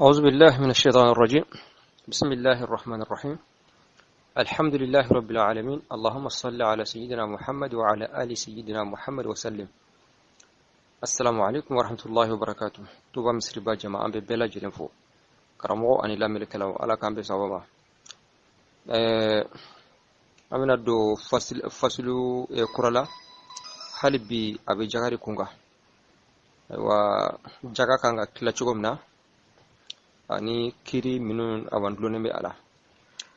أعوذ بالله من الشيطان الرجيم. بسم الله الرحمن الرحيم. الحمد لله رب العالمين. اللهم صل على سيدنا محمد وعلى آل سيدنا محمد وسلم. السلام عليكم ورحمة الله وبركاته. Touba Misiriba jama, an bɛ bɛɛ lajɛlen fo, karamɔgɔ ani lamɛnnikɛlaw. Ala k'an bɛn sawaba ma. An bɛna don fasulu kura la. Hali bi a bɛ jaga de kun kan. Ayiwa, jaga kan ka tila cogo min na ani kiri minnu awan dulonnen bɛ a la,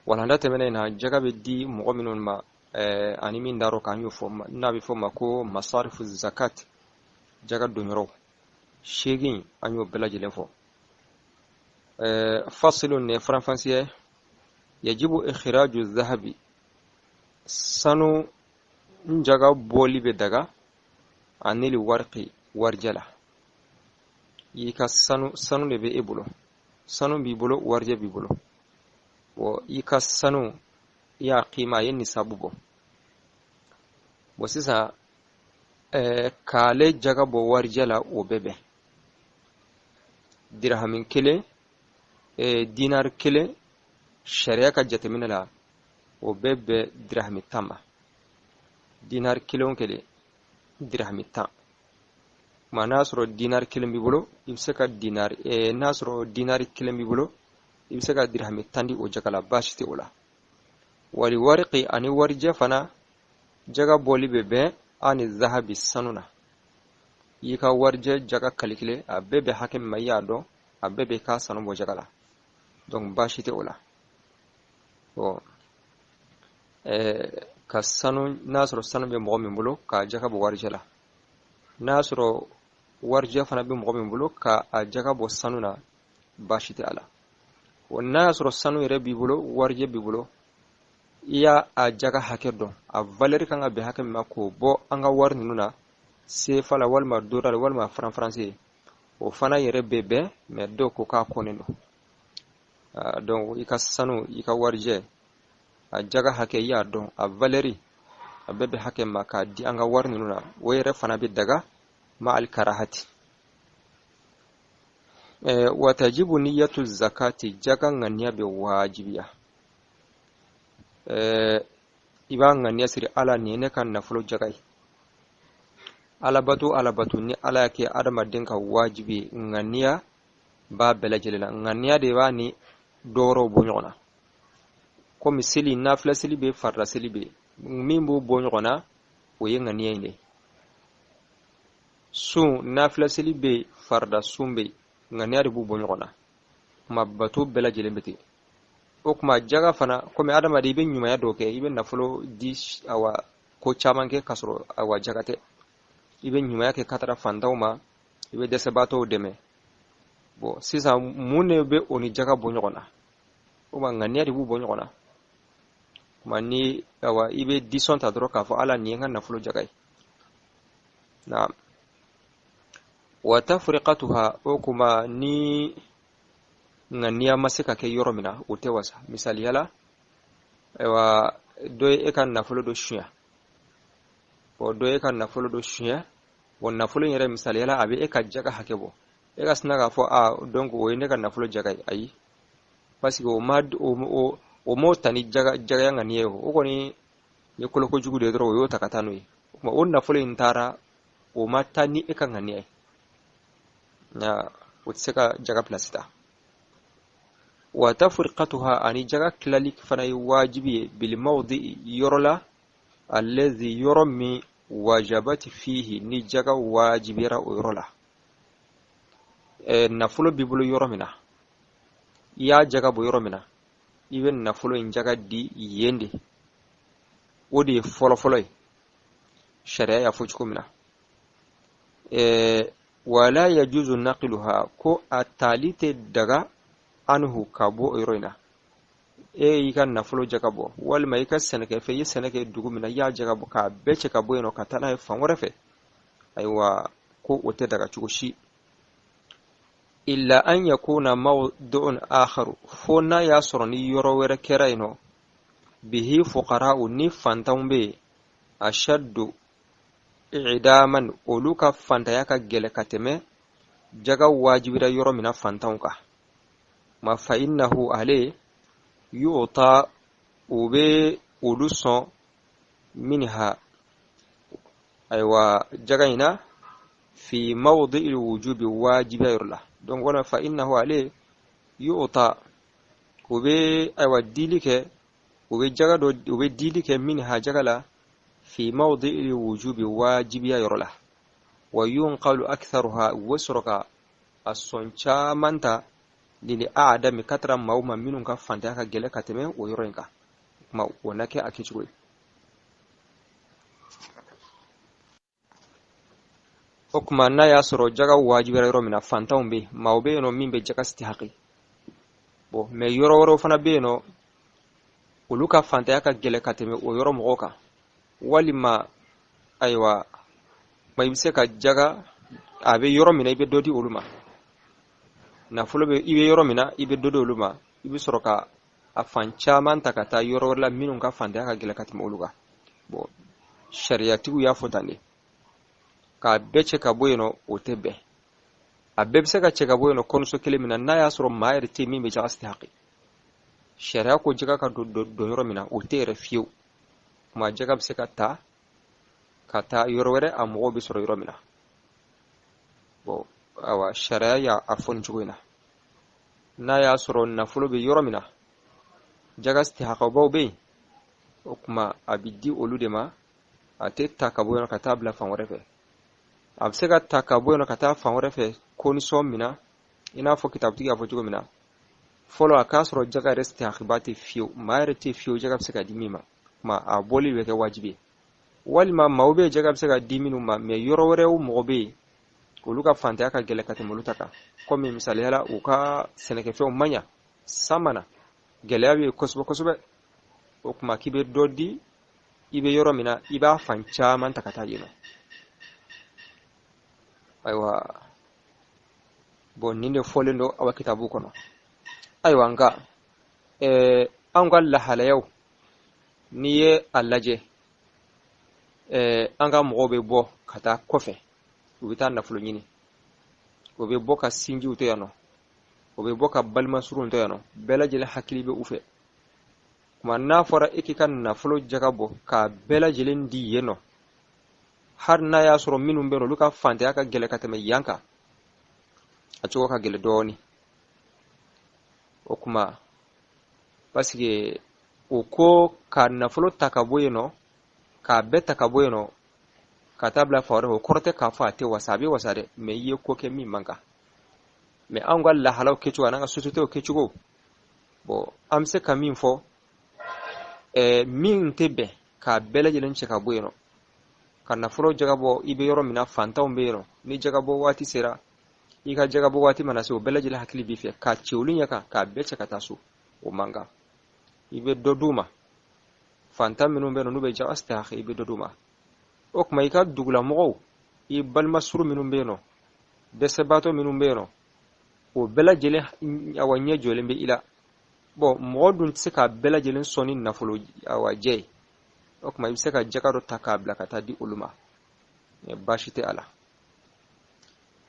walanda tɛmɛnen na, jaga bɛ di mɔgɔ minnu ma ani min dar'o kan, an y'o fɔ, n'a bɛ fɔ ma ko masarifu zakat, jaga donyɔrɔw 8, an y'o bɛɛ lajɛlen fɔ. Fasilun, ne faranfasiya, yajibu ikhraju zahabi, sanu jaga bɔli bɛ daga, anil warqi, warijɛ la. I ka sanu, sanu de bɛ e bolo, sanu b'i bolo, warijɛ b'i bolo. Bon, i ka sanu, i y'a kima, a ye nisabu bɔ. Bon, sisan k'ale jaga bɔ warijɛ la, o bɛ bɛn dirahami 1, dinari 1, sariya ka jateminɛ la, o bɛ bɛn dirahami 10 ma. Dinari 1 o 1, dirahami 10 ma. N'a sɔrɔ dinari 1 b'i bolo, i bɛ se ka dinari n'a sɔrɔ dinari 1 b'i bolo, i bɛ se ka dirahami 10 di o jaga la, baasi tɛ o la. Wali wariki, ani warijɛ fana jaga bɔli bɛ bɛn ani zahabi, sanu na. I ka warijɛ jaga kalikile, a bɛɛ bɛ hakɛ min ma, i y'a dɔn, a bɛɛ bɛ k'a sanu bɔ jaga la, donc baasi tɛ o la. Bon, ka sanu, n'a sɔrɔ sanu bɛ mɔgɔ min bolo, k'a jaga bɔ warijɛ la. N'a sɔrɔ warijɛ fana bɛ mɔgɔ min bolo, ka a jaga bɔ sanu na, baasi tɛ a la. N'a y'a sɔrɔ sanu yɛrɛ b'i bolo, warijɛ b'i bolo, i y'a a jaga hakɛ dɔn, a valeur kan ka bɛn hakɛ min ma, k'o bɔ an ka wari ninnu na, sefa la walima dollar walima franc français, o fana yɛrɛ bɛ bɛn. Mais dɔw ko k'a kɔnnen don. Donc i ka sanu, i ka warijɛ, a jaga hakɛ i y'a dɔn, a valeur a bɛɛ bɛ hakɛ ma, k'a di an ka wari ninnu na, o yɛrɛ fana bɛ daga, ma al karahati. Watajibu niyatu zakati, jaga ŋaniya bɛ wajibiya. I b'a ŋaniya siri: Ala, nin ye ne ka nafolo jaga ye. Alabato, alabato ni Ala y'a kɛ adamaden ka wajibi ye, ŋaniya b'a bɛɛ lajɛlen na. Ŋaniya de b'a ni dɔwɛrɛw bɔ ɲɔgɔn na, komi seli, nafila seli bɛ, farida seli bɛ, min b'o bɔ ɲɔgɔn na, o ye ŋaniya in de ye. Sun, nafila seli bɛ, farida sun bɛ, ŋaniya de b'u bɔ ɲɔgɔn na. Kuma bato bɛɛ lajɛlen bɛ ten. O kuma jaga fana, komi adamaden i bɛ ɲumanya dɔw kɛ, i bɛ nafolo di, awa, ko caman kɛ k'a sɔrɔ awa jaga tɛ. I bɛ ɲumanya kɛ ka taara fantanw ma, i bɛ dɛsɛbaatɔw dɛmɛ. Bon, sisan mun de bɛ o ni jaga bɔ ɲɔgɔn na? O ma ŋaniya de b'u bɔ ɲɔgɔn na. Kuma ni awa i bɛ disɔn ta dɔrɔn k'a fɔ: Ala, nin ye n ka nafolo jaga ye. Naam. Wa tafriqatuha, o kuma ni ŋaniya ma se ka kɛ yɔrɔ min na, o tɛ wasa. Misaliya la, ayiwa, dɔ ye e ka nafolo dɔ suɲɛ. Bon, dɔ ye e ka nafolo dɔ suɲɛ. Bon, nafolo in yɛrɛ, misaliya la, a bɛ e ka jaga hakɛ bɔ. E ka sina k'a fɔ: a, donc o ye ne ka nafolo jaga ye. Ayi, parce que o ma o m'o ta ni jaga jagaya ŋaniya ye. O kɔni ye koloko jugu de ye dɔrɔn, o y'o ta ka taa n'o ye. O tuma o nafolo in taara, o ma taa ni e ka ŋaniya ye, nka o tɛ se ka jaga pilasi ta. Wa tafriqatuha, ani jaga tilali fana ye wajibi ye, bilmawdi, yɔrɔ la, allazi, yɔrɔ min, wajabati fihi, ni jaga wajibiyara o yɔrɔ la. Nafolo b'i bolo yɔrɔ min na, i y'a jaga bɔ yɔrɔ min na, i bɛ nafolo in jaga di yen de. O de ye fɔlɔfɔlɔ ye, sariya y'a fɔ cogo min na. Wala yajuzu naqiluha, ko a tali tɛ daga, anhu, ka bɔ o yɔrɔ in na. E y'i ka nafolo jaga bɔ, walima i ka sɛnɛkɛfɛn, i ye sɛnɛ kɛ dugu min na, i y'a jaga bɔ k'a bɛɛ cɛ ka bɔ yen nɔ ka taa n'a ye fan wɛrɛ fɛ, ayiwa, ko o tɛ daga cogo si. Illa an yakuna mawdu'un akharu, fo n'a y'a sɔrɔ ni yɔrɔ wɛrɛ kɛra yen nɔ, bihi fuqara'u, ni fantanw bɛ yen, ashaddu idaman, olu ka fantanya ka gɛlɛ ka tɛmɛ jaga wajibira yɔrɔ min na fantanw kan. Ma fa innahu ale yu'ta, o bɛ olu sɔn minha, ayiwa jaga in na, fi mawdi'il wujubi, wajibiya yɔrɔ la. Donc walima fa innahu ale yu'ta, o bɛ ayiwa dili kɛ, o bɛ jaga dɔ, o bɛ dili kɛ minha jaga la, fi mawdi'il wujubi, wajibiya yɔrɔ la. Wa yunqalu aktharuha, u bɛ sɔrɔ ka a sɔn caman ta lili a'dami, ka taara maaw ma minnu ka fantanya ka gɛlɛ ka tɛmɛ o yɔrɔ in kan. Kuma o na kɛ a kɛcogo ye. O tuma n'a y'a sɔrɔ jaga wajibiyara yɔrɔ min na, fantanw bɛ yen, maaw bɛ yen nɔ min bɛ jaga sitihaki. Bon, mais yɔrɔ wɛrɛw fana bɛ yen nɔ, olu ka fantanya ka gɛlɛ ka tɛmɛ o yɔrɔ mɔgɔw kan. Walima ayiwa, ma i bɛ se ka jaga a bɛ yɔrɔ min na, i bɛ dɔ di olu ma. Nafolo bɛ i bɛ yɔrɔ min na, i bɛ dɔ di olu ma, i bɛ sɔrɔ ka a fan caman ta ka taa yɔrɔ wɛrɛ la minnu ka fantanya ka gɛlɛn ka tɛmɛ olu kan. Bon, sariyatigiw y'a fɔ tan de, k'a bɛɛ cɛ ka bɔ yen nɔ, o tɛ bɛn. A bɛɛ bɛ se ka cɛ ka bɔ yen nɔ condition kelen min na, n'a y'a sɔrɔ maa yɛrɛ tɛ min bɛ jaga sitihaki. Sariya ko jaga ka don yɔrɔ min na, o tɛ yɛrɛ fiyewu. Kuma jaga bɛ se ka ta ka taa yɔrɔ wɛrɛ, a mɔgɔw bɛ sɔrɔ yɔrɔ min na. Bon, awa sariya y'a fɔ nin cogo in na. N'a y'a sɔrɔ nafolo bɛ yɔrɔ min na, jaga sitihakabaw bɛ yen, o tuma a bɛ di olu de ma. A tɛ ta ka bɔ yen ka taa bila fan wɛrɛ fɛ. A bɛ se ka ta ka bɔ yen ka taa fan wɛrɛ fɛ condition min na, i n'a fɔ kitabutigi y'a fɔ cogo min na fɔlɔ, a k'a sɔrɔ jaga yɛrɛ sitihakiba tɛ fiyewu, maa yɛrɛ tɛ fiyewu jaga bɛ se ka di min ma, kuma a bɔli bɛ kɛ wajibi ye. Walima maaw bɛ yen jaga bɛ se ka di minnu ma, mais yɔrɔ wɛrɛw mɔgɔ bɛ yen, olu ka fantanya ka gɛlɛn ka tɛmɛ olu ta kan. Komi misaliya la, u ka sɛnɛkɛfɛnw man ɲa, san ma na, gɛlɛya bɛ yen kosɛbɛ kosɛbɛ. O tuma k'i bɛ dɔ di i bɛ yɔrɔ min na, i b'a fan caman ta ka taa yen nɔ. Ayiwa, bon, nin de fɔlen don aw ka kitabu kɔnɔ. Ayiwa, nka anw ka lahalayaw, n'i ye a lajɛ, an ka mɔgɔw bɛ bɔ ka taa kɔfɛ, u bɛ taa nafolo ɲini, u bɛ bɔ ka sinjiw to yan nɔ, u bɛ bɔ ka balima surunw to yan nɔ, bɛɛ lajɛlen hakili bɛ u fɛ. Kuma n'a fɔra e k'i ka nafolo jaga bɔ k'a bɛɛ lajɛlen di yen nɔ, hali n'a y'a sɔrɔ minnu bɛ yen olu ka fantanya ka gɛlɛn ka tɛmɛ yan kan, a cogo ka gɛlɛn dɔɔnin. O kuma parce que o ko ka nafolo ta ka bɔ yen nɔ, k'a bɛɛ ta ka bɔ yen nɔ ka taa bila fan wɛrɛ fɛ, o kɔrɔ tɛ k'a fɔ a tɛ wasa. A bɛ wasa dɛ, mais i ye ko kɛ min man kan. Mais anw ka lahalaw kɛcogo an'an ka sociétéw kɛcogo, bon, an bɛ se ka min fɔ, min tɛ bɛn k'a bɛɛ lajɛlen cɛ ka bɔ yen nɔ ka nafolo jaga bɔ i bɛ yɔrɔ min na, fantanw bɛ yen nɔ, ni jaga bɔ waati sera, i ka jaga bɔ waati mana se, o bɛɛ lajɛlen hakili b'i fɛ, k'a cɛ olu ɲɛ kan k'a bɛɛ cɛ ka taa so, o man kan. I bɛ dɔ d'u ma, fantan minnu bɛ yen nɔ n'u bɛ jaga sitahaki, i bɛ dɔ d'u ma. O tuma i ka dugulamɔgɔw, i balima suru minnu bɛ yen nɔ, dɛsɛbaatɔ minnu bɛ yen nɔ, o bɛɛ lajɛlen awa ɲɛ jɔlen bɛ i la. Bon, mɔgɔ dun tɛ se k'a bɛɛ lajɛlen sɔn ni nafolo awa jɛ ye. O tuma i bɛ se ka jaga dɔ ta k'a bila ka taa di olu ma, baasi tɛ a la,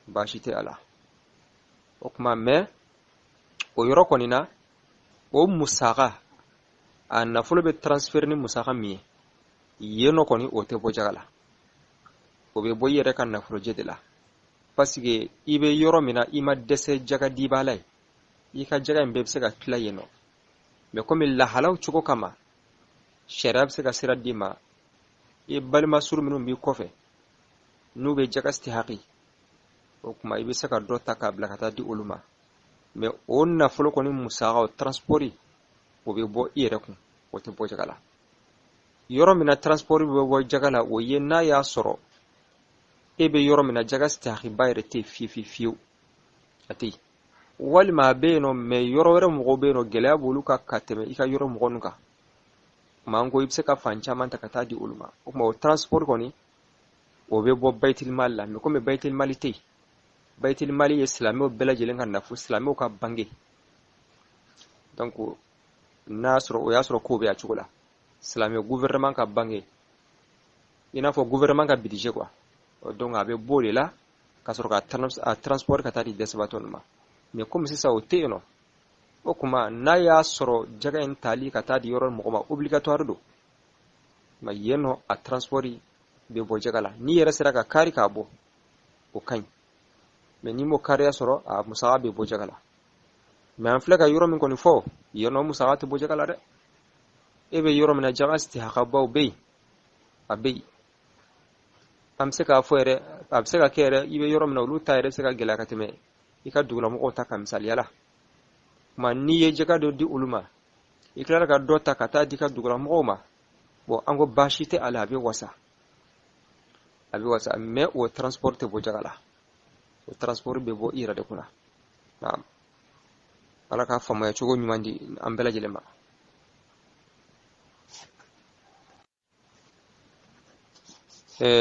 baasi tɛ a la. O tuma mais o yɔrɔ kɔni na, o musaka, a nafolo bɛ transfert ni musaka min ye yen nɔ kɔni, o tɛ bɔ jaga la, o bɛ bɔ i yɛrɛ ka nafolojɛ de la. Parce que i bɛ yɔrɔ min na, i ma dɛsɛ jaga dibaa la ye, i ka jaga in bɛɛ bɛ se ka tila yen nɔ. Mais komi lahalaw cogo kama, sariya bɛ se ka sira d'i ma, i balima suru minnu b'i kɔfɛ n'u bɛ jaga sitihaki, o tuma i bɛ se ka dɔ ta k'a bila ka taa di olu ma. Mais o nafolo kɔni musaka, o transport, o bɛ bɔ i yɛrɛ kun, o tɛ bɔ jaga la. Yɔrɔ min na transport bɛ bɔ jaga la, o ye n'a y'a sɔrɔ e bɛ yɔrɔ min na, jaga sitahiba yɛrɛ tɛ fiye fiye fiyewu, a tɛ yen. Walima a bɛ yen nɔ, mais yɔrɔ wɛrɛ mɔgɔw bɛ yen nɔ, gɛlɛya b'olu kan ka tɛmɛ i ka yɔrɔ mɔgɔ ninnu kan. Tuma an ko i bɛ se ka fan caman ta ka taa di olu ma. O tuma o transport kɔni, o bɛ bɔ bayitimali la. Mais komi bayitimali tɛ yen, bayitimali ye silamɛw bɛɛ lajɛlen ka nafolo, silamɛw ka banque. Donc n'a sɔrɔ o y'a sɔrɔ kow bɛ a cogo la, silamɛ gouvernement ka banque, i n'a fɔ gouvernement ka budget quoi. Donc a bɛ bɔ o de la ka sɔrɔ ka a transport ka taa di dɛsɛbaatɔ ninnu ma. Mais komi sisan o tɛ yen nɔ, O kuma n'a y'a sɔrɔ jaga in tali ka taa di yɔrɔ mɔgɔ ma obligatoire don, ma yen nɔ a transport bɛ bɔ jaga la. N'i yɛrɛ sera ka kari k'a bɔ, o ka ɲi, mais n'i m'o kariya sɔrɔ, a musaka bɛ bɔ jaga la. Mais an filɛ ka yɔrɔ min kɔni fɔ, yen nɔ musaka tɛ bɔ jaga la dɛ. E bɛ yɔrɔ min na, jaga sitihakabaw bɛ yen, a bɛ yen. An bɛ se k'a fɔ yɛrɛ, a bɛ se ka kɛ yɛrɛ, i bɛ yɔrɔ min na, olu ta yɛrɛ bɛ se ka gɛlɛya ka tɛmɛ i ka dugulamɔgɔw ta kan, misaliya la. Kuma n'i ye jaga dɔ di olu ma, i tilara ka dɔ ta ka taa di i ka dugulamɔgɔw ma, bon, an ko baasi tɛ a la, a bɛ wasa, a bɛ wasa. Mais o transport tɛ bɔ jaga la, o transport bɛ bɔ i yɛrɛ de kunna. Naam, Ala ka faamuya cogo ɲuman di an bɛɛ lajɛlen ma.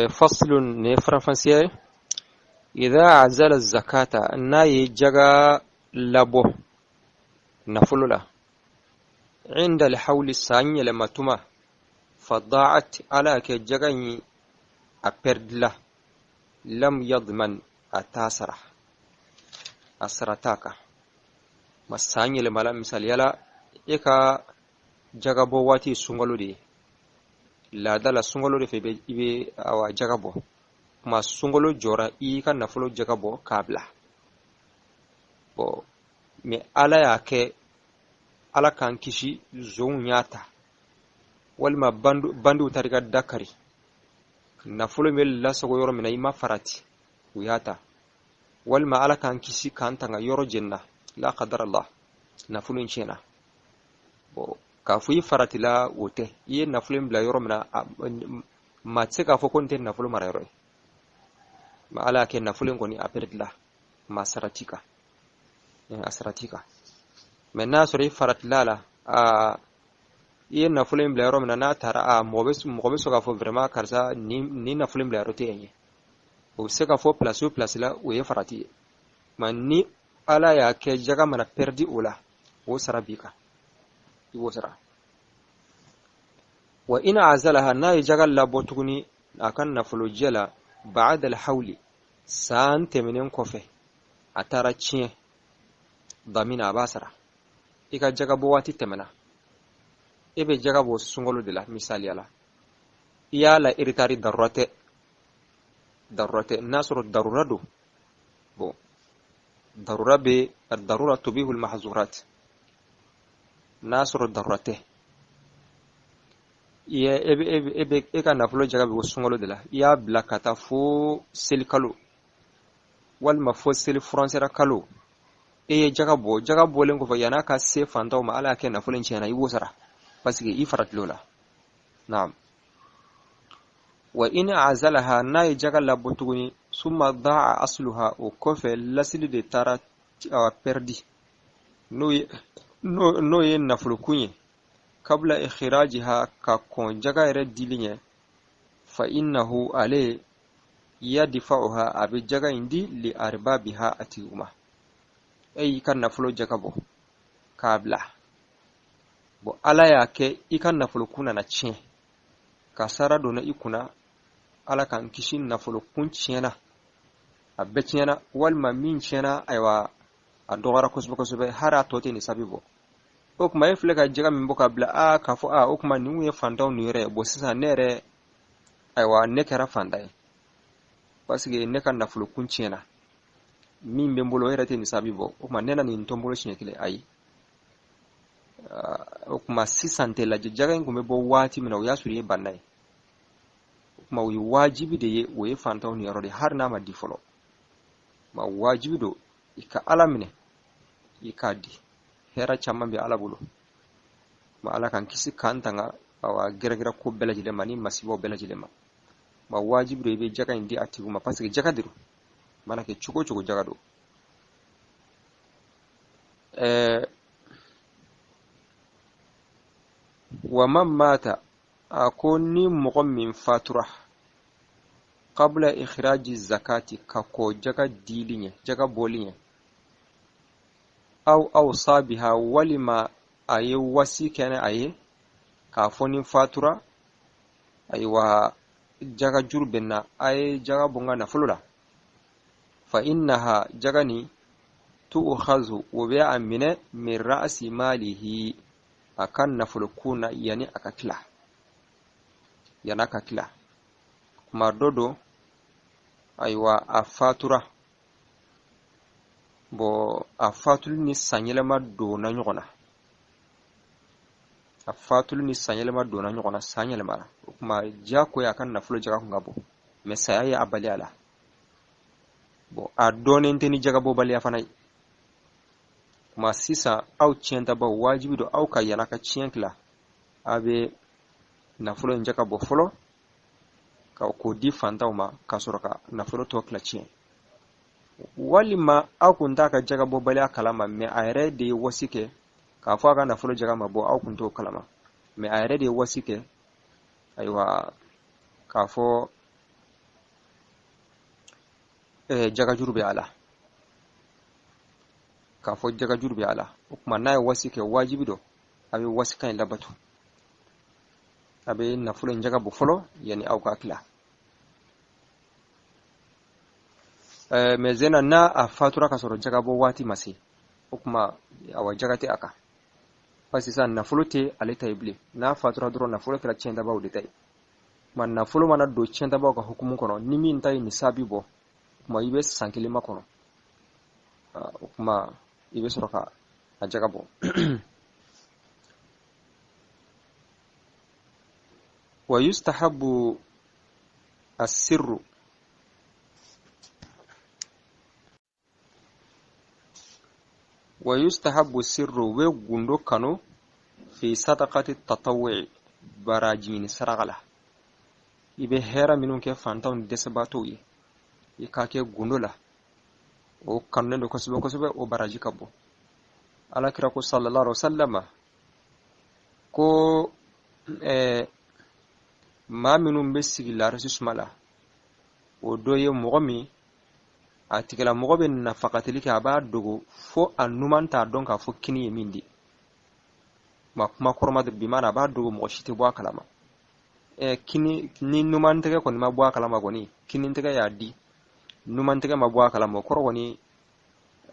Faslun, ne faranfasiya ye. Idha azala zakata, n'a ye jaga labɔ nafolo la, inda alhawli, san yɛlɛma tuma, fadaat, Ala y'a kɛ jaga in a pɛridila, lam yadman, a t'a sara, a sara t'a kan. Ma san yɛlɛmala, misaliya la, e ka jaga bɔ waati ye sunkalo de ye. Laada la, sunkalo de fɛ i bɛ awa jaga bɔ. Kuma sunkalo jɔra, i y'i ka nafolo jaga bɔ k'a bila. Bon, mais Ala y'a kɛ, Ala k'an kisi, zonw y'a ta, walima bandiw taara i ka da kari, nafolo bɛ lasago yɔrɔ min na, i ma farati, u y'a ta, walima Ala k'an kisi k'an tanga, yɔrɔ jenina, la qadar Allah, nafolo in tiɲɛna. Bon, k'a fɔ i faratila, o tɛ. I ye nafolo in bila yɔrɔ min na, maa tɛ se k'a fɔ ko nin tɛ nafolo mara yɔrɔ ye. Ma Ala y'a kɛ nafolo in kɔni a pɛrɛdila, ma sara t'i kan, a sara t'i kan. Mais n'a sɔrɔ i faratila la, a i ye nafolo in bila yɔrɔ min na, n'a taara, a mɔgɔ bɛ sɔn k'a fɔ vraiment karisa, nin nafolo in bila yɔrɔ tɛ yen ye, o bɛ se ka fɔ place o place la, o ye farati ye. Ma ni Ala y'a kɛ jaga mana pɛrɛdi o la, o sara b'i kan, i b'o sara. Wa in azalaha, n'a ye jaga labɔ tuguni a ka nafolojɛ la, ba'da alhawli, san tɛmɛnen kɔfɛ, a taara tiɲɛ, damina, a b'a sara. I ka jaga bɔ waati tɛmɛna, e bɛ jaga bɔ sunkalo de la, misaliya la, i y'a la eritari, darura tɛ, darura tɛ. N'a sɔrɔ darura don, bon, darura bɛ, darura tubihul mahzurat. N'a sɔrɔ darura tɛ, i ye e bɛ e bɛ e ka nafolo jaga bɛ bɔ sunkalo de la, i y'a bila ka taa fo seli kalo walima fo seli furancɛra kalo, e ye jaga bɔ. Jaga bɔlen kɔfɛ, yan'a ka se fantanw ma, Ala y'a kɛ nafolo in tiɲɛna, i b'o sara, parce que i faratil'o la. Naam. Wa in azalaha, n'a ye jaga labɔ tuguni, summa daa asluha, o kɔfɛ lasili de taara pɛridi, n'o ye nafolokun ye, kabla ikhirajiha, ka kɔn jaga yɛrɛ dili ɲɛ, fa innahu, ale yadfa'uha, a bɛ jaga in di, li arbabiha, a tigiw ma. E y'i ka nafolo jaga bɔ k'a bila. Bon, Ala y'a kɛ i ka nafolokun nana tiɲɛ, kasara donna i kunna, Ala k'an kisi, nafolokun tiɲɛna, a bɛɛ tiɲɛna, walima min tiɲɛna, ayiwa, a dɔgɔyara kosɛbɛ kosɛbɛ, hali a tɔ tɛ nisabi bɔ. O tuma e filɛ ka jaga min bɔ ka bila, aa, k'a fɔ aa, o tuma nin kun ye fantanw niyɔrɔ ye. Bon, sisan ne yɛrɛ, ayiwa, ne kɛra fantan ye, parce que ne ka nafolokun tiɲɛna, min bɛ n bolo, o yɛrɛ tɛ nisabi bɔ. O tuma ne na nin to n bolo siɲɛ kelen, ayi. O tuma sisan tɛ lajɛ, jaga in kun bɛ bɔ waati min na, o y'a sɔrɔ i ye banna ye. O tuma o ye wajibi de ye, o ye fantanw niyɔrɔ de ye, hali n'a ma di fɔlɔ. Ma wajibi don i ka Ala minɛ, i k'a di. Hɛrɛ caman bɛ Ala bolo. Ma Ala k'an kisi k'an tanga, awa, gɛrɛgɛrɛ ko bɛɛ lajɛlen ma ni masibaw bɛɛ lajɛlen ma. Ma wajibi don i bɛ jaga in di a tigiw ma, parce que jaga de don, mana kɛ cogo o cogo, jaga don. Wa man mata, a ko ni mɔgɔ min fatura, qabla ikhraji zakati, ka kɔ jaga dili ɲɛ, jaga bɔli ɲɛ, aw awsa biha, walima a ye wasi kɛnɛ a ye k'a fɔ ni fatura, ayiwa, jaga juru bɛ n na, a ye jaga bɔ n ka nafolo la, fa innaha, jaga ni Tu'ukhazu, o bɛ a minɛ, min ra'asi malihi, a ka nafolo kun na, yanni a ka tila, yanni a ka tila. Kuma dɔ don, ayiwa, a fatura. Bon, a fatuli ni sanyɛlɛma donna ɲɔgɔn na, a fatuli ni sanyɛlɛma donna ɲɔgɔn na, san yɛlɛmara. O tuma diyagoya a ka nafolo jaga kun ka bɔ, mais saya ye a bali a la. Bon, a dɔnnen tɛ ni jagabɔbaliya fana ye. Kuma sisan aw tiɲɛtabaw, wajibi don aw ka yala ka tiɲɛ tila, a bɛ nafolo in jaga bɔ fɔlɔ ka k'o di fantanw ma, ka sɔrɔ ka nafolo tɔ tila tiɲɛ. Walima aw kun t'a ka jagabɔbaliya kalama, mais a yɛrɛ de ye wasi kɛ k'a fɔ a ka nafolo jaga ma bɔ, aw kun t'o kalama, mais a yɛrɛ de ye wasi kɛ, ayiwa, k'a fɔ jagajuru bɛ a la, k'a fɔ jagajuru bɛ a la. O tuma n'a ye wasi kɛ, wajibi don a bɛ wasikan in labato, a bɛ nafolo in jaga bɔ fɔlɔ yanni aw ka tila. Mais zena n'a a fatura ka sɔrɔ jagabɔ waati ma se, o tuma awa jaga tɛ a kan, parce que sisan nafolo tɛ ale ta ye bilen. N'a fatura dɔrɔn, nafolo kɛra tiɲɛtabaw de ta ye. Tuma nafolo mana don tiɲɛtabaw ka hukumu kɔnɔ, ni min ta ye nisabi bɔ, tuma i bɛ san kelen makɔnɔ, o tuma i bɛ sɔrɔ ka a jaga bɔ. Wa yustahabu asirru, wa yustahabu sirru, u bɛ gundo kanu, fi sadaqati tatawwu'i, baraji ɲini saraka la. I bɛ hɛrɛ minnu kɛ fantanw ni dɛsɛbaatɔw ye, i k'a kɛ gundo la, o kanunen don kosɛbɛ kosɛbɛ, o baraji ka bon. Ala kira ko sallallahu alaihi wasallam ko maa minnu bɛ sigi larasi suma la, o dɔ ye mɔgɔ min a tigilamɔgɔ bɛ nafakatili kɛ, a b'a dogo fo a numan t'a dɔn k'a fɔ kini ye min di ma. Kuma kɔrɔma de bi mana, a b'a dogo, mɔgɔ si tɛ bɔ a kalama. Kini ni numan tɛgɛ kɔni ma bɔ a kalama kɔni, kini tɛgɛ y'a di, numan tɛgɛ ma bɔ a kalama, o kɔrɔ kɔni,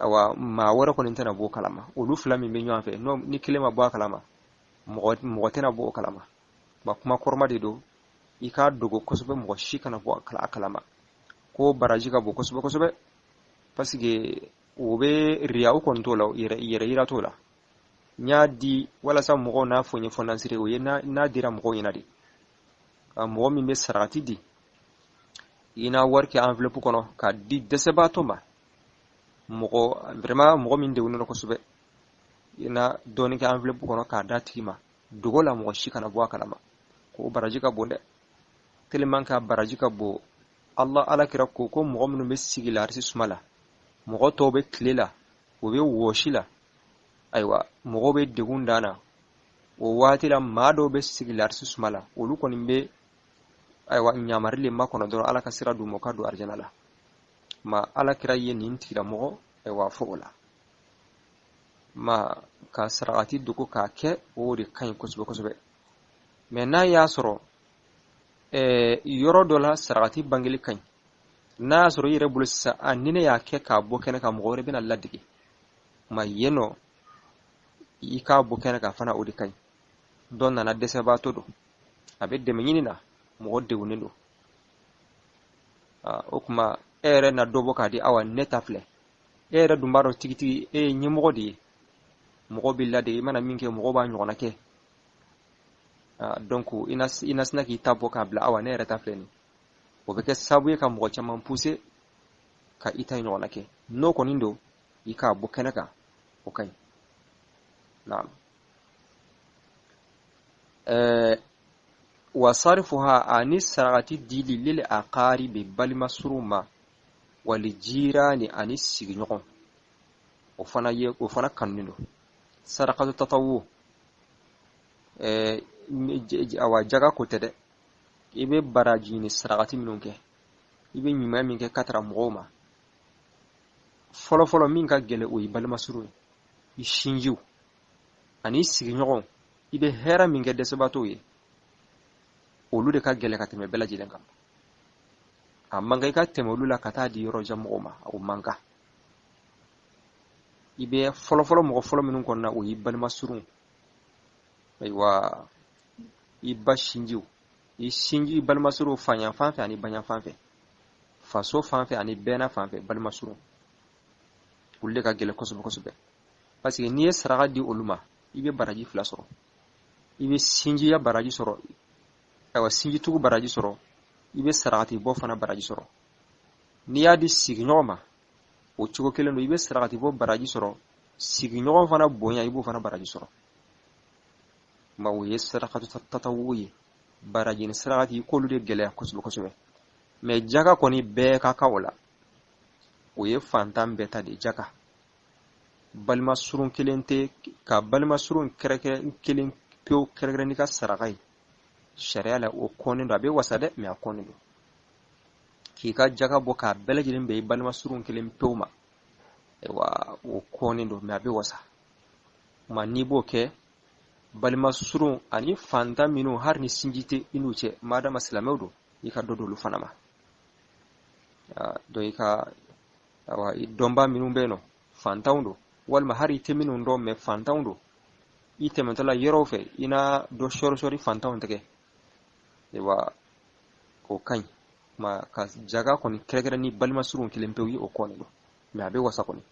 awa, maa wɛrɛ kɔni tɛna bɔ o kalama. Olu fila min bɛ ɲɔgɔn fɛ, n'o ni kelen ma bɔ a kalama, mɔgɔ tɛna bɔ o kalama. Ma kuma kɔrɔma de don, i k'a dogo kosɛbɛ, mɔgɔ si kana bɔ a kalama, ko baraji ka bon kosɛbɛ kosɛbɛ, parce que o bɛ riya, o kɔni t'o la, yɛrɛ yira t'o la. N y'a di walasa mɔgɔw n'a fɔ n ye fɔnansire, o ye n'a dira mɔgɔw ɲɛna de. Ka mɔgɔ min bɛ sarakati di, i n'a wari kɛ enveloppe kɔnɔ k'a di dɛsɛbaatɔ ma, mɔgɔ vraiment mɔgɔ min degunnen don kosɛbɛ, i na dɔɔnin kɛ enveloppe kɔnɔ k'a d'a tigi ma dogo la, mɔgɔ si kana bɔ a kalama, k'o baraji ka bon dɛ. Tellement ka baraji ka bon, Allah ala kira ko ko mɔgɔ minnu bɛ sigi la arisi suma la, mɔgɔ tɔw bɛ tile la, o bɛ wɔsi la, ayiwa, mɔgɔw bɛ degun dan na o waati la, maa dɔw bɛ sigi la arisi suma la, olu kɔni bɛ ayiwa ɲamari le makɔnɔ dɔrɔn, ala ka sira d'u ma, u ka don arijana la. Ma ala kira ye nin tigilamɔgɔ ayiwa fɔ o la. Ma ka sarakati dogo k'a kɛ, o de ka ɲi kosɛbɛ kosɛbɛ. Mais n'a y'a sɔrɔ yɔrɔ dɔ la sarakati bangeli ka ɲi, n'a y'a sɔrɔ i yɛrɛ bolo sisan, a ni ne y'a kɛ k'a bɔ kɛnɛ kan, mɔgɔ wɛrɛ bɛna ladege ma yen nɔ, i k'a bɔ kɛnɛ kan fana, o de ka ɲi. Dɔ nana, dɛsɛbaatɔ don, a bɛ dɛmɛ ɲini na, mɔgɔ degunnen don, o tuma e yɛrɛ na dɔ bɔ k'a di, awa ne ta filɛ. E yɛrɛ dun b'a dɔn tigitigi e ye ɲɛmɔgɔ de ye, mɔgɔ b'i ladege, i mana min kɛ mɔgɔ b'a ɲɔgɔnna kɛ. Donc i na sina k'i ta bɔ k'a bila, awa ne yɛrɛ ta filɛ nin, o bɛ kɛ sababu ye ka mɔgɔ caman pousser ka i ta ɲɔgɔnna kɛ. N'o kɔni don, i k'a bɔ kɛnɛ kan, o ka ɲi. Naam. Wa sarifuha, ani sarakati dili, lil aqaribi, balima surun ma, wali jirani, ani sigiɲɔgɔn, o fana ye, o fana kanunen don. Sarakatu tatawu, awa jaga ko tɛ dɛ, i bɛ baraji ɲini sarakati minnu kɛ, i bɛ ɲuman min kɛ ka tara mɔgɔw ma, fɔlɔfɔlɔ min ka gɛlɛn, o ye balima surun ye, i sinjiw ani i sigiɲɔgɔnw, i bɛ hɛrɛ min kɛ dɛsɛbaatɔw ye, olu de ka gɛlɛn ka tɛmɛ bɛɛ lajɛlen kan. A man kan i ka tɛmɛ olu la ka taa di yɔrɔ jan mɔgɔw ma, o man kan. I bɛ fɔlɔfɔlɔ mɔgɔ fɔlɔ minnu kɔnɔna, o y'i balima surun, ayiwa, i ba sinjiw, i sinji balima surun faɲan fan fɛ ani baɲan fan fɛ, faso fan fɛ ani bɛɛna fan fɛ, balima surun, olu de ka gɛlɛn kosɛbɛ kosɛbɛ, parce que n'i ye saraka di olu ma, i bɛ baraji fila sɔrɔ. I bɛ sinjiya baraji sɔrɔ, ayiwa, sinjitugu baraji sɔrɔ, i bɛ sarakati bɔ fana baraji sɔrɔ. N'i y'a di sigiɲɔgɔn ma, o cogo kelen don, i bɛ sarakati bɔ baraji sɔrɔ, sigiɲɔgɔn fana bonya, i b'o fana baraji sɔrɔ. Ma o ye sarakatu tatawu ye, baraji ni sarakati, k'olu de gɛlɛya kosɛbɛ kosɛbɛ. Mɛ jaka kɔni bɛɛ ka kan o la, o ye fantan bɛɛ ta de ye. Jaka, balima surun kelen tɛ ka balima surun kɛrɛkɛ kelen pewu kɛrɛnkɛrɛn n'i ka saraka ye sariya la, o kɔnnen don. A bɛ wasa dɛ, mɛ a kɔnnen don k'i ka jaka bɔ k'a bɛɛ lajɛlen bɛn i balima surun kelen pewu ma. Ayiwa, o kɔnnen don, mɛ a bɛ wasa. Ma n'i b'o kɛ, balima surun ani fantan minnu, hali ni sinji tɛ i n'u cɛ, madama silamɛw don, i ka dɔ d'olu fana ma. Donc i ka, awa, dɔnba minnu bɛ yen nɔ, fantanw don, walima hali i tɛ minnu dɔn, mɛ fantanw don, i tɛmɛtɔla yɔrɔw fɛ, i na dɔ sɔri sɔri fantanw tɛgɛ, ayiwa, o ka ɲi. Ma ka jaga kɔni kɛrɛnkɛrɛn ni balima surun kelen pewu ye, o kɔni don, mɛ a bɛ wasa kɔni.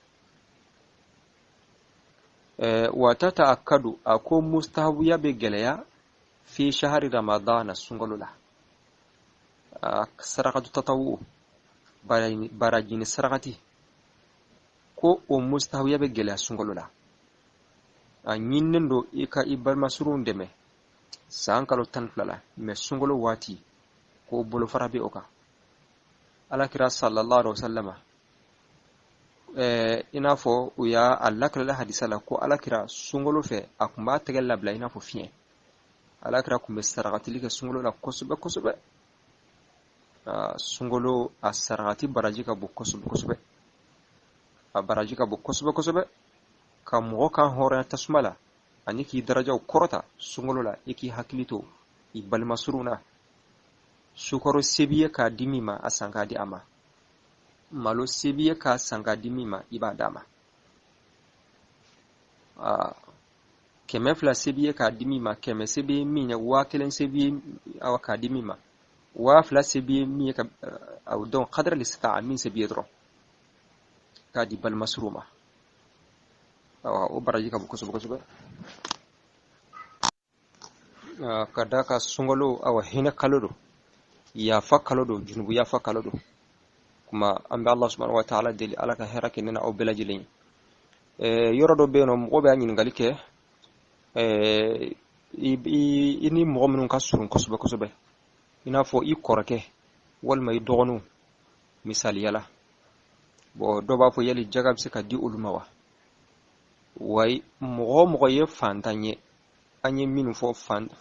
Wa tata'akkadu, a ko mustahabuya bɛ gɛlɛya fi shahari ramadana, sunkalo la. Sarakatu tatawu, baraji ni sarakati, ko o mustahabuya bɛ gɛlɛya sunkalo la. A ɲininen don i ka i balima surunw dɛmɛ san kalo 12 la, mɛ sunkalo waati ko bolofara bɛ o kan. Alakira sallallahu alaihi wasallama, i n'a fɔ u y'a a lakalala hadisa la ko alakira sunkalo fɛ, a tun b'a tɛgɛ labila i n'a fɔ fiɲɛ. Alakira tun bɛ sarakatili kɛ sunkalo la kosɛbɛ kosɛbɛ. Sunkalo a sarakati baraji ka bon kosɛbɛ kosɛbɛ, a baraji ka bon kosɛbɛ kosɛbɛ, ka mɔgɔ kan hɔrɔnya tasuma la ani k'i darajaw kɔrɔta. Sunkalo la, i k'i hakili to i balima surun na. Sukaro se b'i ye k'a di min ma, a san k'a di a ma. Malo se b'i ye k'a san k'a di min ma, i b'a d'a ma. 200 se b'i ye k'a di min ma, 100 se b'i ye min ye, 1000 se b'i ye, awa, k'a di min ma, 2000 se b'i ye min ye, ka donc qadra listita'a, min se b'i ye dɔrɔn k'a di balima surun ma, awa, o baraji ka bon kosɛbɛ kosɛbɛ, ka da ka sunkalo, awa, hinɛ kalo don, yafa kalo don, junubu yafa kalo don. Kuma an bɛ Allah subhanahu wa ta'ala deli, Ala ka hɛrɛ kɛ ne na aw bɛɛ lajɛlen ye. Yɔrɔ dɔ bɛ yen nɔ, mɔgɔ bɛ a ɲininkali kɛ, i ni mɔgɔ minnu ka surun kosɛbɛ kosɛbɛ, i n'a fɔ i kɔrɔkɛ walima i dɔgɔninw misaliya la. Bɔn, dɔw b'a fɔ yali jaga bɛ se ka di olu ma wa? Wayi, mɔgɔ o mɔgɔ ye fantan ye, an ye minnu fɔ,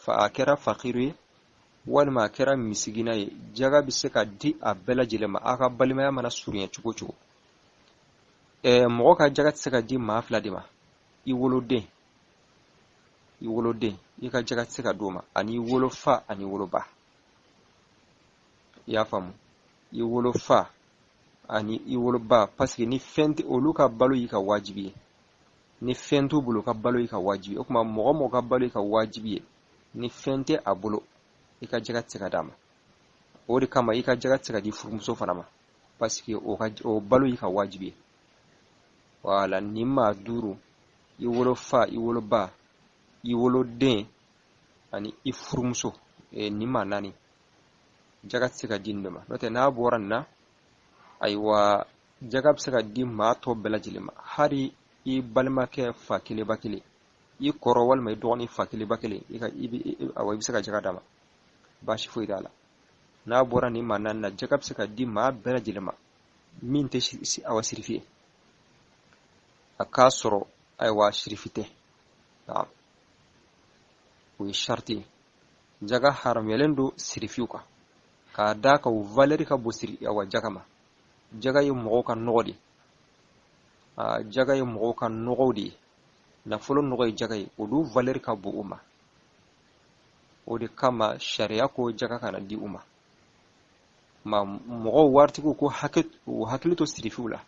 a kɛra fakiru ye walima a kɛra misigina ye, jaga bɛ se ka di a bɛɛ lajɛlen ma, a ka balimaya mana surunya cogo o cogo. Mɔgɔ ka jaga tɛ se ka di maa fila de ma: i woloden, i woloden, i ka jaga tɛ se ka d'o ma, ani i wolofa ani i woloba. I y'a faamu? I wolofa ani i woloba, parce que ni fɛn tɛ olu ka balo y'i ka wajibi ye, ni fɛn t'u bolo ka balo y'i ka wajibi ye. O tuma mɔgɔ mɔgɔ ka balo y'i ka wajibi ye, ni fɛn tɛ a bolo, i ka jaga tɛ se ka d'a ma. O de kama i ka jaga tɛ se ka di furumuso fana ma, parce que o ka o balo y'i ka wajibi ye. Wala ni maa duuru: i wolofa, i woloba, i woloden ani i furumuso, nin maa naani, jaga tɛ se ka di nin bɛɛ ma. N'o tɛ, n'a bɔra nin na, ayiwa, jaga bɛ se ka di maa tɔ bɛɛ lajɛlen ma, hali i balimakɛ fa kelen ba kelen, i kɔrɔ walima i dɔgɔnin fa kelen ba kelen, i ka i bɛ, awa, i bɛ se ka jaga d'a ma, baasi foyi t'a la. N'a bɔra nin maa naani na, jaga bɛ se ka di maa bɛɛ lajɛlen ma min tɛ, awa, sirifi ye. A k'a sɔrɔ, ayiwa, sirifi tɛ, o ye sariti ye. Jaga haramuyalen don sirifiw kan, k'a d'a kan o valeur ka bon siri, awa, jaga ma. Jaga ye mɔgɔw ka nɔgɔ de ye, jaga ye mɔgɔw ka nɔgɔw de ye, nafolo nɔgɔ ye jaga ye, olu valeur ka bon o ma. O de kama sariya ko jaga kana di u ma. Ma mɔgɔw waritigiw ko hakɛ, u hakili to sirifiw la.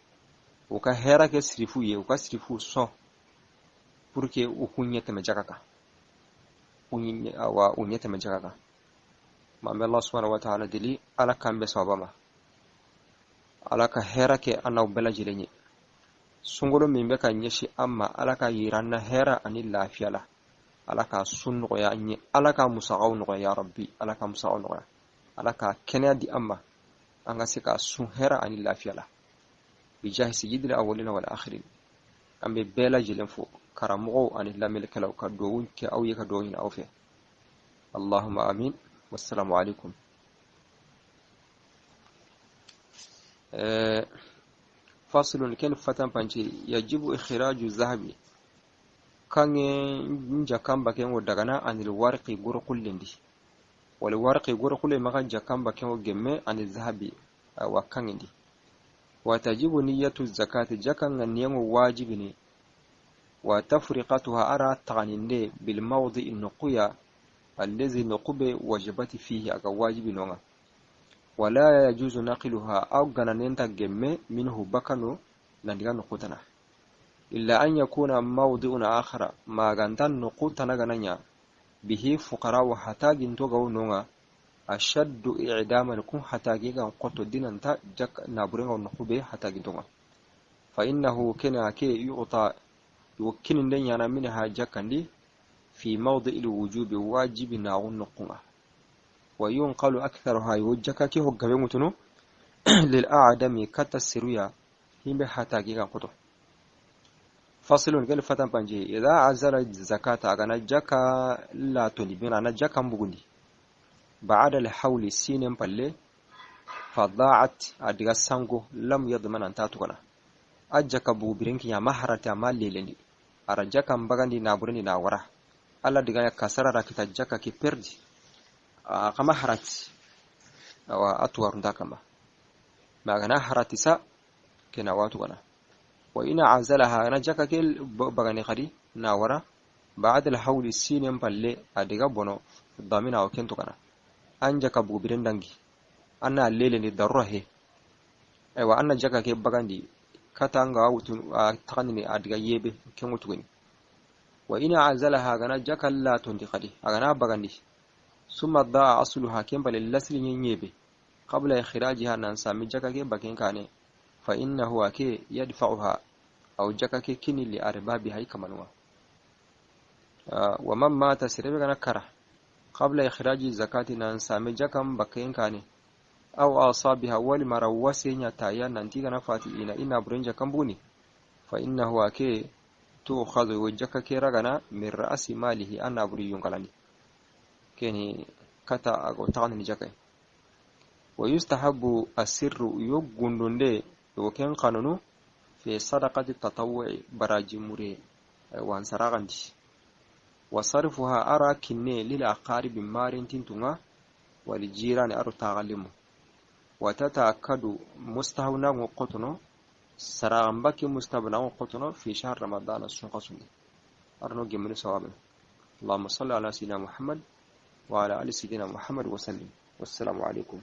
U ka hɛrɛ kɛ sirifu ye, u ka sirifu sɔn pour que u k'u ɲɛ tɛmɛ jaka kan, awa u ɲɛ tɛmɛ jaka kan. Ma an bɛ Allah subhanahu wa ta'ala deli, Ala k'an bɛɛ sababa ma, Ala ka hɛrɛ kɛ an n'aw bɛɛ lajɛlen ye. Sunkalo min bɛ ka ɲɛsin an ma, Ala ka yira an na hɛrɛ ani lafiya la, Ala ka sun nɔgɔya an ye, Ala ka musakaw nɔgɔya, ya Rabbi, Ala ka musakaw nɔgɔya, Ala ka kɛnɛya di an ma, an ka se ka sun hɛrɛ ani lafiya la, bijahi sayyidil awwalina wal akhirin. An bɛ bɛɛ lajɛlen fo, karamɔgɔw ani lamɛnnikɛlaw, ka dugawu kɛ aw ye, ka dugawu ɲini aw fɛ. Allahumma amin. Wassalamu alaikum. Faslun ken fatan panci yajibu ikhraju zahabi kange njakamba kengo dagana anil warqi gurqullindi wal warqi gurqulle maka jakamba kengo gemme anil zahabi wa kangindi. Wa tajibu niyyatu zakati jakanga niyango wajibini wa tafriqatuha ara taganinde bil mawdi nuqiya allazi nuqube wajibati fihi aga wajibi nonga. Wala yajuzu naqiluha aw gananenta gemme minhu bakano nandiga nuqutana illa an yakuna mawdi'un akhara ma gantan nuqutana gananya bihi fuqara wa hatagin to gaw nonga ashaddu i'daman kun hatagi gan qoto dinanta jak naburenga nuqube hatagin tonga fa innahu kana ke yu'ta yukkinin den yana minha jakandi fi mawdi'il wujubi wajibi na'un nuqunga wa yunqalu aktharuha yujaka ki hoggabe mutunu lil a'dami katasiruya himbe hatagi gan qoto. Fasilun gel fatan panje idha azala zakata agana jaka la tolibina na jaka mbugundi ba'da al hawli sinen palle fada'at adiga sango lam yadman anta tukana ajaka bubirinki ya maharata malelendi ara jaka mbagandi na burindi na wara alla diga ya kasara rakita jaka ki perdi kama harati awa atwarunda kama magana harati sa kena watu kana wa ina azalaha na jaka kel bagani khadi na wara ba'da al-hawl sinen palle adiga bono damina o kento kana an jaka bubirin dangi anna lele ni darurahe aywa anna jaka ke bagandi katanga wutu takani adiga yebe kengo tugani wa ina azalaha gana jaka la tondi khadi agana bagandi summa daa asluha kembale lasli nyebe qabla ikhrajiha nan sami jaka ke bakin kane fa innahu ake yadfa'uha aw jaka ke kini li arbabi hay kamanwa wa man mata sirbe gana kara qabla ikhraji zakati nan sami jakam bakin kane aw asabiha wal marawasi nya taya nanti gana fati ina ina burinja kambuni fa innahu ake tu'khadhu wa jaka ke ragana min ra'si malihi anna buri yungalani keni kata ago tani jaka wa yustahabbu asirru yugundunde woken kanunu fi sadaqati tatawwu'i baraji mure wan saragandi wa sarfuha ara kinne lil aqaribi marintin tunga wal jirani aru tagalimu wa tata'akkadu mustahawna qotono saragambaki mustabna qotono fi shahr ramadan sunqasuni arno gemini sawabe. Allahumma salli ala sayyidina Muhammad wa ala ali sayyidina Muhammad wa sallim. Wassalamu alaikum.